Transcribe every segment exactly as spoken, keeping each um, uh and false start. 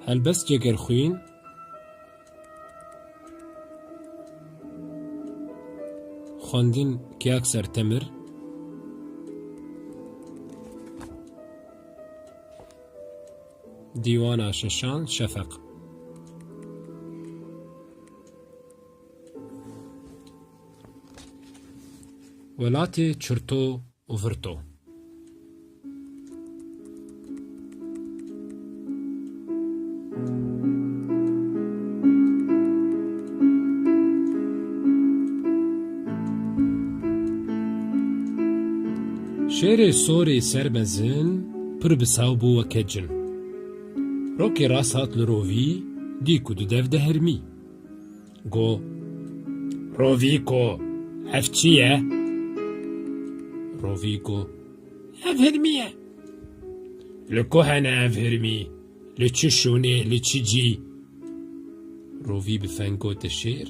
Helbest Cegerxwîn, xwendin Kiyak Sertemir, dîwana şeşan Şefeq. Welatê çirto û virto. Şêrê sorê sermezin pir bi saw bû weke cin. Rokê rast hat li rovî, dî ku di dev de hermî. Go, Rovîko, ev çi ye? Rovî go, Ev hirmî ye. Li ku hene ev hirmî? Li çi şûnê, li çi cî? Rovî bi feng gote şêr,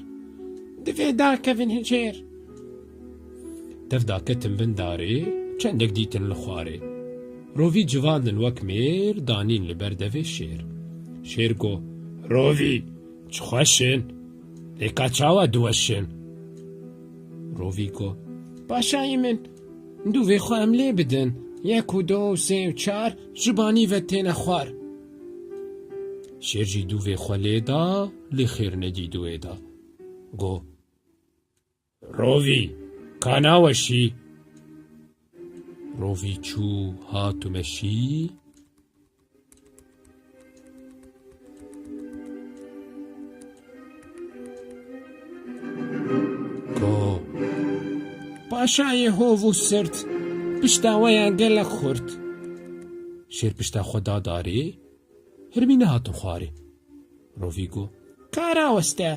Divê dakevin hicêr. Dev daketin bin darê, çendek dîtin li xwarê. Rovî civandin wek mêr, danîn li ber devê şêr. Şêr go, Rovî, çi xweş in, lê ka çawa diweşin? Rovî go, Paşayê min, dûvê xwe em lê bidin, yek û do û sê û çar ji banî ve têne xwar. Şêr jî dûvê xwe lê da, lê xêr nedî di wê de. Go, Rovî, ka naweşî? Rovî çû, hat û meşî. Go, Paşayê hov û sirt, pişta we ya gelek xurt. Şêr pişta xwe da darê, hirmî nehatin xwarê. Rovî go, Ka raweste,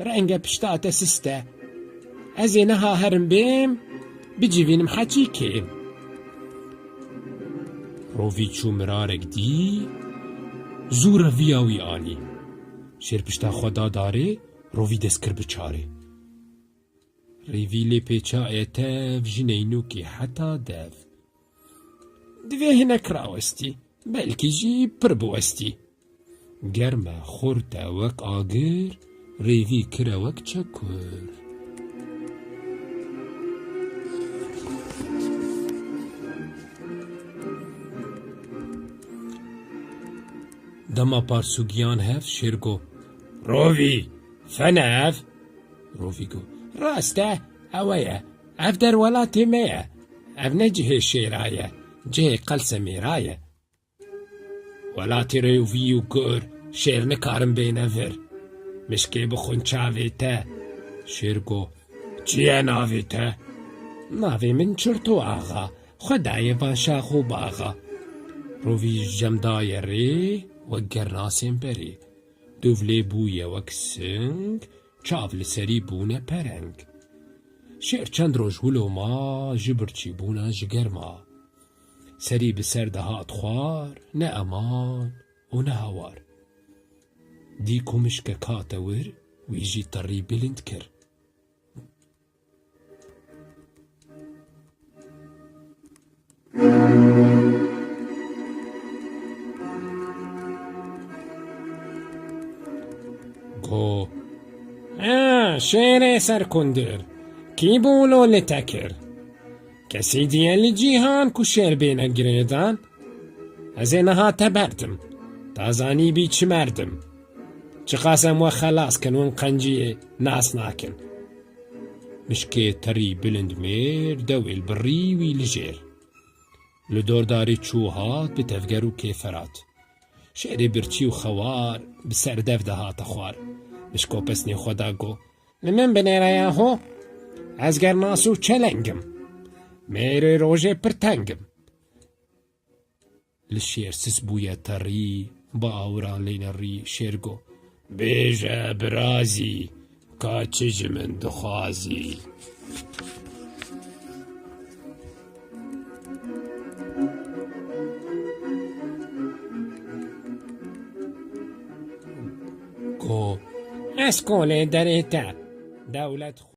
renge pişta te sist e. Ez ê niha herim bêm, bicivînim heçî kêm. Rovî çû mirarek dî, zû reviya wî anî. Şêr pişta xwe da darê, rovî dest kir bi çarê. Rêvî lê pêça ê tev, ji neynûkê heta dev. Divê hinek rawestî, belkî jî pir biwestî. Germ e, xurt e wek agir, rêvî kir e wek çekur. Dema parsûgiyan hev, şêr go, Rovî, fene ev? Rovî go, Rast e, ew e ye. Ev der welatê me ye. Ev ne cihê şêra ye, cihê qelse mêra ye. Welatê rêvî û gur, şêr nikarin bêne vir. Mişkê bixwin çavê te. Şêr go, Çi ye navê te? Navê min Çirto Axa. Xwe daye van şax û baxa. Rovî ji cem daye rê, wek gernasên berê. Dûv lê bûye wek sing, çav li serî bûne pereng. Şêr çend roj wilo ma, ji birçîbûna ji germa. Serî bi ser de hat xwar, ne eman û ne hawar. Dî ku mişkek hate wir, wî jî terî bilind kir. Go, "Ha, şêrê serkundir, kî bû wilo li te kir? Kesî diye li cîhan ku şêr bêne girêdan? Ez ê niha te berdim, ta zanîbî çi merdim. Çiqas em we xelas kin, hûn qenciyê nas nakin." Mişkê terî bilind mêr, dewêl birî wî li jêr. Li dor darê çû hat, bi tevger û kêferat. Şêrê birçî û xewar bi ser dev de hate xwar. Mişko pesnê xwe da go, "Li min binêre yaho, ez gernas û çeleng im. Mêrê rojê pir teng im." Li şêr sis bûye terî, bi awiran lê nerî, şêr go, "Bêje birazî, ka çi ji min dixwazî?" Go, "Ez kolê derê te, dewlet